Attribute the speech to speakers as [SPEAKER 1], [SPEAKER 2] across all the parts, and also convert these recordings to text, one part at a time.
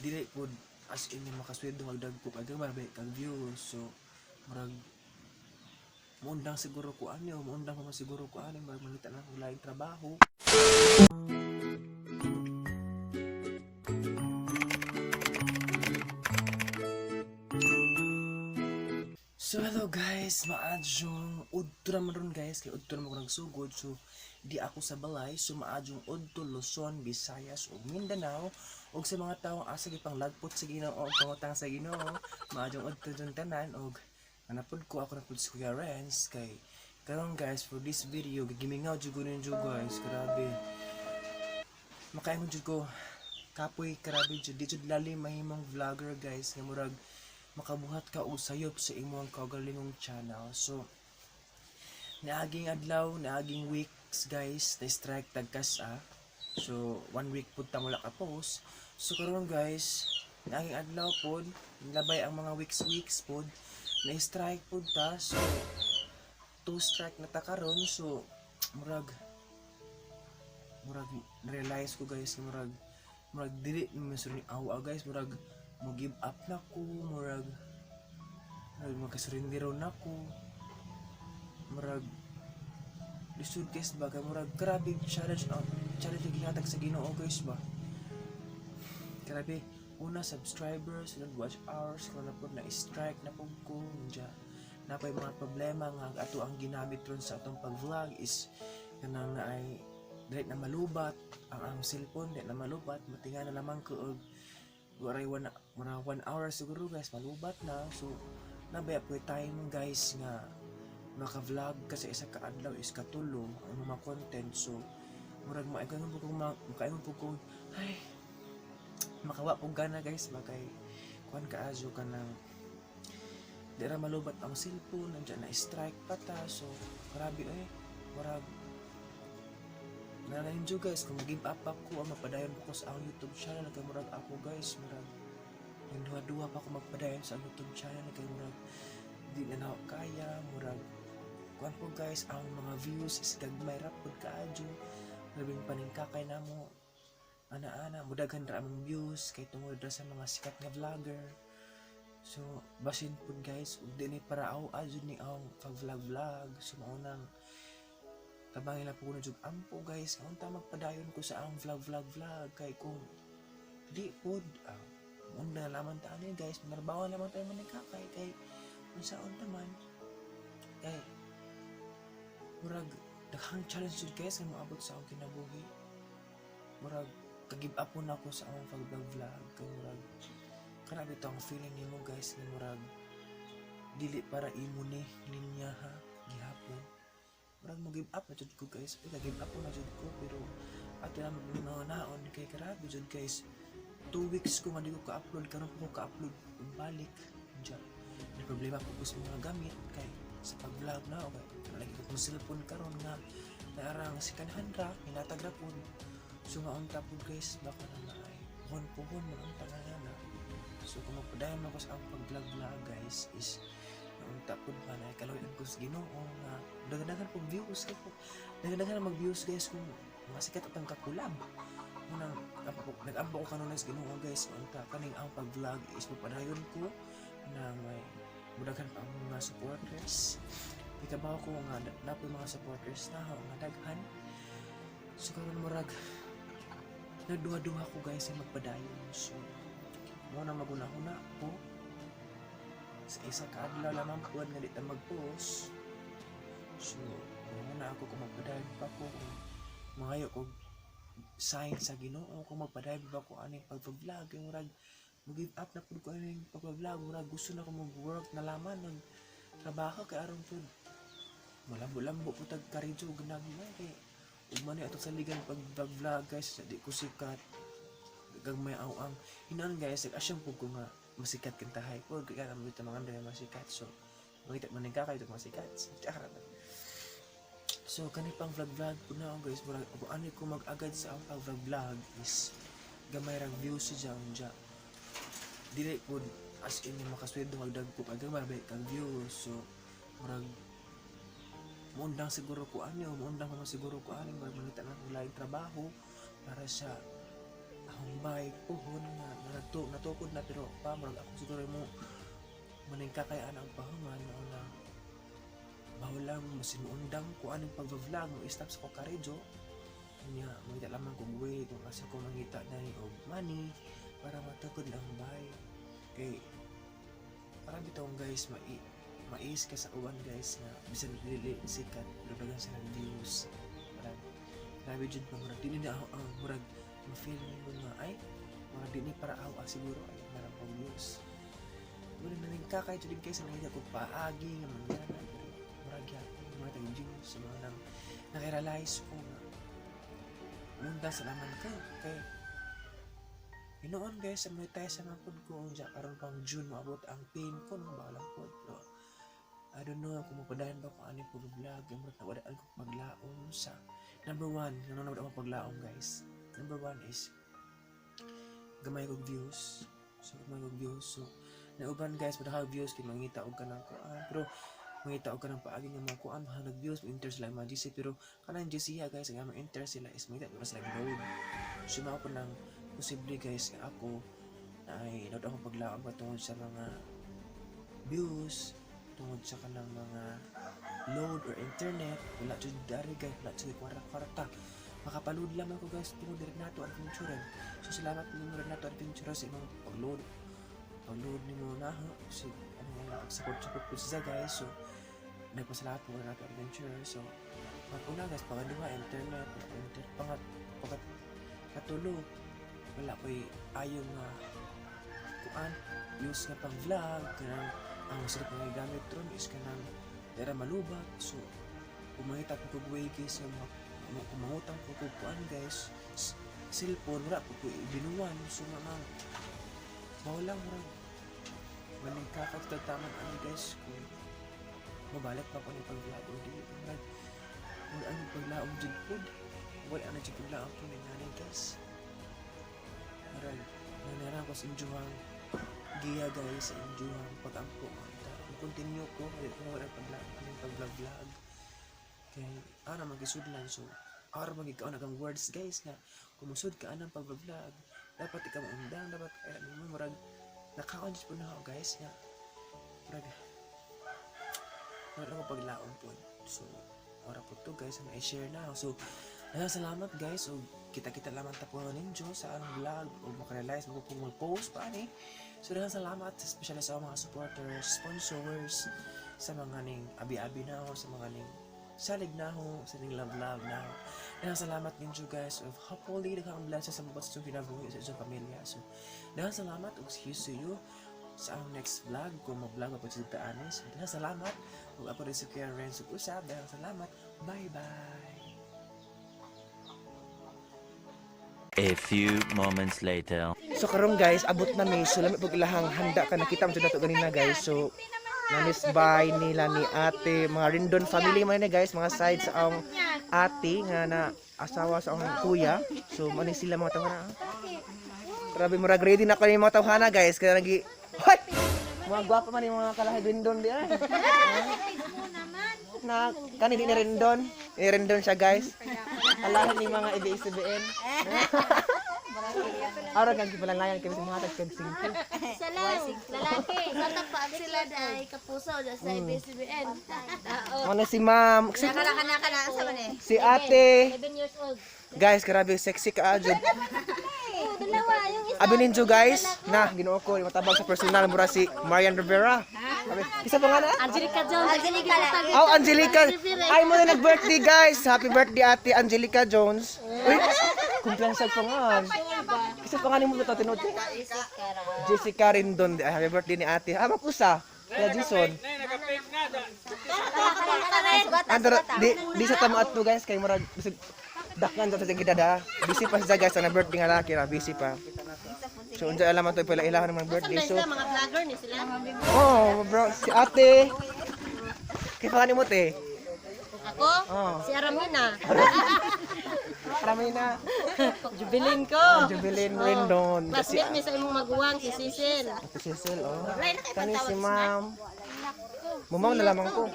[SPEAKER 1] Dili pod as in makasweldo kag dagko kay gamay ra kag views. So murag muundang siguro ko ani o muundang pa man siguro ko ani, murag mangita na kog laing trabaho. So hello guys, maadyong udto naman ron guys, kay udto naman ko nagsugod, so di ako sa balay. So maadyong udto Luzon, Visayas ug Mindanao ug sa mga tawo asa gipang lagpot sa Ginoo ug pangutang sa Ginoo, maadyong udto dyan tanan. Ug anapod ko, ako na pud si Kuya Renz. Kay karon guys, for this video, gigimingaw jud ko ninyo guys. Grabe, makaingon jud ko, kapoy, grabe jud. Di jud lalim mahimong vlogger guys, nga murag makabuhat ka og sayop sa imong kaugalingong channel. So naaging adlaw, naaging weeks guys, na strike tagkas ah. So one week pud ta wala ka post. So karon guys, naaging adlaw pod, labay ang mga weeks weeks pod, na strike pud ta. So two strike na ta karon. So murag realize ko guys nga murag dili naman sa ni awa guys, murag mo give up na ko, murag makasurrender na ko, murag lisod guys ba, kay murag grabe challenge, oh, challenge yung gihatag sa Ginoo guys ba. Grabe, una subscribers, sunod watch hours, karon na pod na strike na pud ko. Unya napay mga problema nga ato ang ginamit ron sa atong pag-vlog is kanang na ay dili na malubat ang cellphone, dili na malubat, matinga na lamang ko og waray one, mura 1 hour siguro guys, malubat na. So nabaya po time guys nga maka-vlog kasi isa ka adlaw is katulo ang mga content. So murag makaingon po ko, ay, makawa po gana guys ba, kay kuan kaayo ka ng di ra malubat ang cellphone, nandiyan na strike pa ta. So grabe eh, murag nalain jud guys kung give up ako, ang mapadayon ko sa akong YouTube channel, kay murag ako guys, murag yung duha-duha pa ako magpadayon sa YouTube channel, kay murag di na nako kaya. Murag kuan po guys, ang mga views is gagmay ra pud kaadyo, labing paningkakay namo ana-ana, mudaghan ra among views kay tungod ra sa mga sikat nga vlogger. So basin pud guys ug di ni para aw adyo ni ang pag vlog vlog. So maunang tabangin na po ko na jud ampo guys nga unta magpadayon ko sa ang vlog vlog vlog, kay kung di pod ah, muna lamang ta ani guys, manarbaho lamang tayo manikakay, kay unsaon ta man, kay murag daghang challenge jud guys nga moabot sa akong kinabuhi. Murag ka-give up po na ako sa akong pag vlog vlog, kay murag kana bitaw ang feeling nimo guys nga murag dili para imo ni linya ha gihapon. Murag mo give up na jud ko guys. Ay, give up na jud ko, pero ato na magnaon kay grabe jud guys, 2 weeks ko nga di ko ka-upload, karon ko ka-upload balik. Diyan may problema po ko sa mga gamit kay sa pag-vlog na okay lagi ko kong cellphone karon nga naarang second hand ra, hinatag ra pod. So nga unta pod guys, baka na ay puhon puhon man unta nga na. So kung magpadayon ako sa akong pag-vlog vlog guys is unta pod man ay kaluoyan ko sa Ginoo nga daghan-daghan pong views, kay po daghan-daghan mag views guys kung mga sikat atang ka-collab. Unang nag-ampo ko kanunay sa Ginoo guys, unta kaning ang pag-vlog is mapadayon ko na may mudaghan pa ang mga supporters. Ikabaw ko nga napoy mga supporters na ako nga daghan. So karon murag nagduha-duha ko guys sa magpadayon. So mo na maguna-huna ko sa isa ka adlaw lamang pod nga di ta mag-post. So muna ako kung magpadayon pa ko, kung mangayo ko sign sa Ginoo kung magpadayon ba ko aning pag-vlog, kay murag mo give up na pud ko aning pag-vlog. Murag gusto na ko mag-work na laman, nag trabaho, kay aron pud malambo-lambo pud tag karidyo ginagmay, kay ug man ato saligan pag vlog guys, di ko sikat, gagmay ang ang hinan guys. Nag-assume pud ko nga masikat kantahay po kaya naman dito mga andre masikat. So makita man ka kayo masikat. So, charot. So kani pang vlog vlog po na ako guys, murag kung ano ko mag-agad sa ang pag vlog vlog is gamay rang views siya. Unja dili pod as in makasweldo kag dagko kay gamay ra kag views. So murag muundang siguro ko ani o muundang pa man siguro ko ani, murag mangita na kog laing trabaho para sa Akong bike puhon nga natukod na, pero pa murag ako siguro mo maning kakayaan ang pahuman mao na bawo lang masimuundang ko aning pag-vlog, mo stop sa ko karejo nya, mangita lamang kog way kung asa ko mangita na ni og money para matukod lang bike, kay para bitaw guys, mais ka sa uwan guys, nga bisan dili sikat pero daghan sila views. Murag grabe jud pa, murag dili na ako ang murag ma-feel nimo nga ay murag di ni para ako ah, siguro ay marang pag views. Murag naning kakay jud guys, nangita ko paagi nga mangyana, pero murag gyapon mga tag views. So mga nang nakarealize ko nga munda sa laman ka kay Hinoon guys, sa monetize sa mga pud ko unsa karon pang June moabot ang pin ko, no, balang pod. Pero I don't know kung mapadayon ba ko ani pag-vlog, yung murag nawala ko paglaom sa number one, yung nawala ko paglaom guys. Number one is gamay kog views. So gamay kog views. So nauban guys, padaka views kay mangita og kanang kuan. Pero mangita og kanang paagi nga mga kuan, mga views, mo-enter sila mga GC, pero kanang GC ya guys, nga mo-enter sila is mangita ba sila load. So mao po nang posible guys nga ako ay nawad akong paglaom tungod sa mga views, tungod sa kanang mga load or internet. Wala jud dari guys, wala jud kwarta kwarta. Makapaload lang ako guys tungod diri nato adventure. So salamat nimo nato adventure sa imong pagload nimo na si ano nga pag-support support po siya guys. So nagpasalamat po nato adventure. So pag una guys, pagaduha internet, internet, pangat pagat katulo, wala ko'y ayo nga kuan use nga pang vlog, kanang ang sila pang gamit ron is kanang dara malubat. So kung mangita ko kog way guys nga kung mangutang ko kog kuan guys, cellphone, wala po ko ibinuan. So nga mang mao lang, murag maning kakatataman ani guys kung mabalik pa ko ni pag-vlog o di. Murag wala ang paglaom jud pod, wala na jud paglaom po ni nanay guys. Murag nanara ko sa injuhang giya guys, sa injuhang pag-ampo. Kung continue ko, kaya ko wala paglaom aning pag-vlog kay ana magisudlan. So ara magikaon ang words guys nga kung musud ka anang pag-vlog, dapat ikaw maundang, dapat kaya mo. Murag nakaon po na ako guys nga murag wala ko paglaom po. So ora po to guys na i-share na ako. So daghang salamat guys, ug kita-kita lamang ta po ninyo sa ang vlog ug makarealize mo kung mag-post pa ani. So daghang salamat especially sa mga supporters, sponsors, sa mga ning abi-abi na ako, sa mga ning salig na ako, sa ning love love na ako. Daghang salamat ninyo guys. Of hopefully daghang blessings sa mga sa inyong kinabuhi, sa inyong pamilya. So daghang salamat ug see you sa ang next vlog kung mag-vlog ako sa daan. So daghang salamat ug ako rin si Kuya Renzo usab. Daghang salamat. Bye bye.
[SPEAKER 2] A few moments later.
[SPEAKER 1] So karon guys, abot na mi. So lami pag ilahang handa ka nakita mo jud nato ganina guys. So nanis by nila ni ate, mga Rindon family man ni guys, mga side sa ang ate nga na asawa sa ang kuya. So man ni sila mga tawhana. Grabe, murag ready na kami mga tawhana guys. Kaya nagi. Hoy! Mga gwapa man yung mga kalahi Rindon di ay. Na kani di ni Rindon. Ni Rindon siya guys. Alahan ni mga ABS-CBN. Araw kang kipalalayan kami sa mga tag kag singko.
[SPEAKER 3] Isa lang, lalaki.
[SPEAKER 4] Katapag sila dahil kapuso da sa ABS-CBN.
[SPEAKER 1] Ano si ma'am? Si,
[SPEAKER 4] Kana kana sa man eh.
[SPEAKER 1] si ate.
[SPEAKER 3] 7 years old.
[SPEAKER 1] Guys, grabe sexy ka jud.
[SPEAKER 3] Oh, dalawa. Yung isa.
[SPEAKER 1] Abi ninyo guys, na Ginoo ko matabang sa personal mura si Marian Rivera. Abi, isa pa nga na?
[SPEAKER 3] Angelica Jones.
[SPEAKER 4] Angelica lang.
[SPEAKER 1] Oh, Angelica. Ay mo na nag-birthday guys. Happy birthday, Ate Angelica Jones. Uy, kumplansag pa nga. Isa pa nga nimo ito tinuod. Jessica Rindon. Ay, happy birthday ni ate. Ah, mapusa. Kaya Jason. Andro, di sa tama ato guys kay murag bisag dakan sa sa gidada. Busy pa siya guys sa birthday nga laki ra, busy pa. So unsa alam ato pala ilahan ng birthday. So
[SPEAKER 3] Mga vlogger ni sila.
[SPEAKER 1] oh, bro, si ate. Kay pa nimo te?
[SPEAKER 3] Ako?
[SPEAKER 1] Oh.
[SPEAKER 3] Si Aramina.
[SPEAKER 1] Aramina.
[SPEAKER 3] Jubilin ko.
[SPEAKER 1] Jubilin Rendon. Si
[SPEAKER 3] Classmate mi sa imong maguwang, si Cecil.
[SPEAKER 1] Ate Cecil, oh. Kani si ma'am. Mumaw na lamang ko.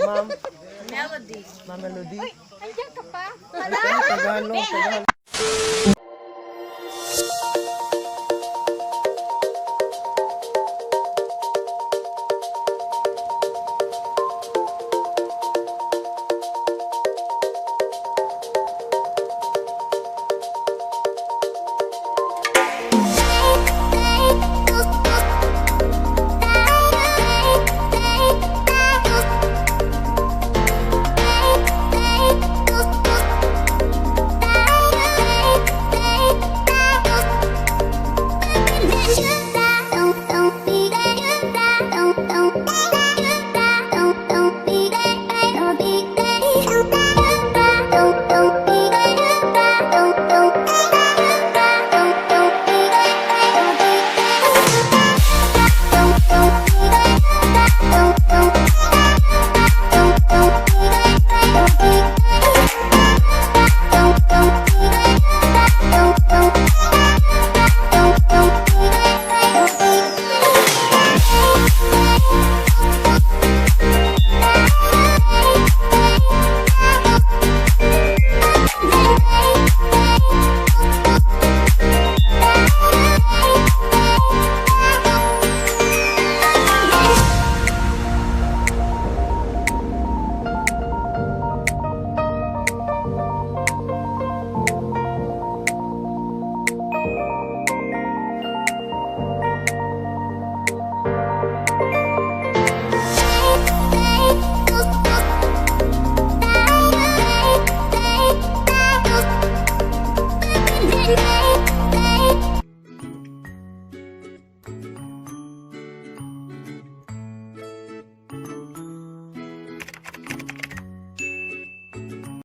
[SPEAKER 1] Ma'am.
[SPEAKER 4] Melody.
[SPEAKER 1] Ma'am Melody.
[SPEAKER 3] Andiyan ka pa.
[SPEAKER 1] Ay, Tagalog, Tagalog.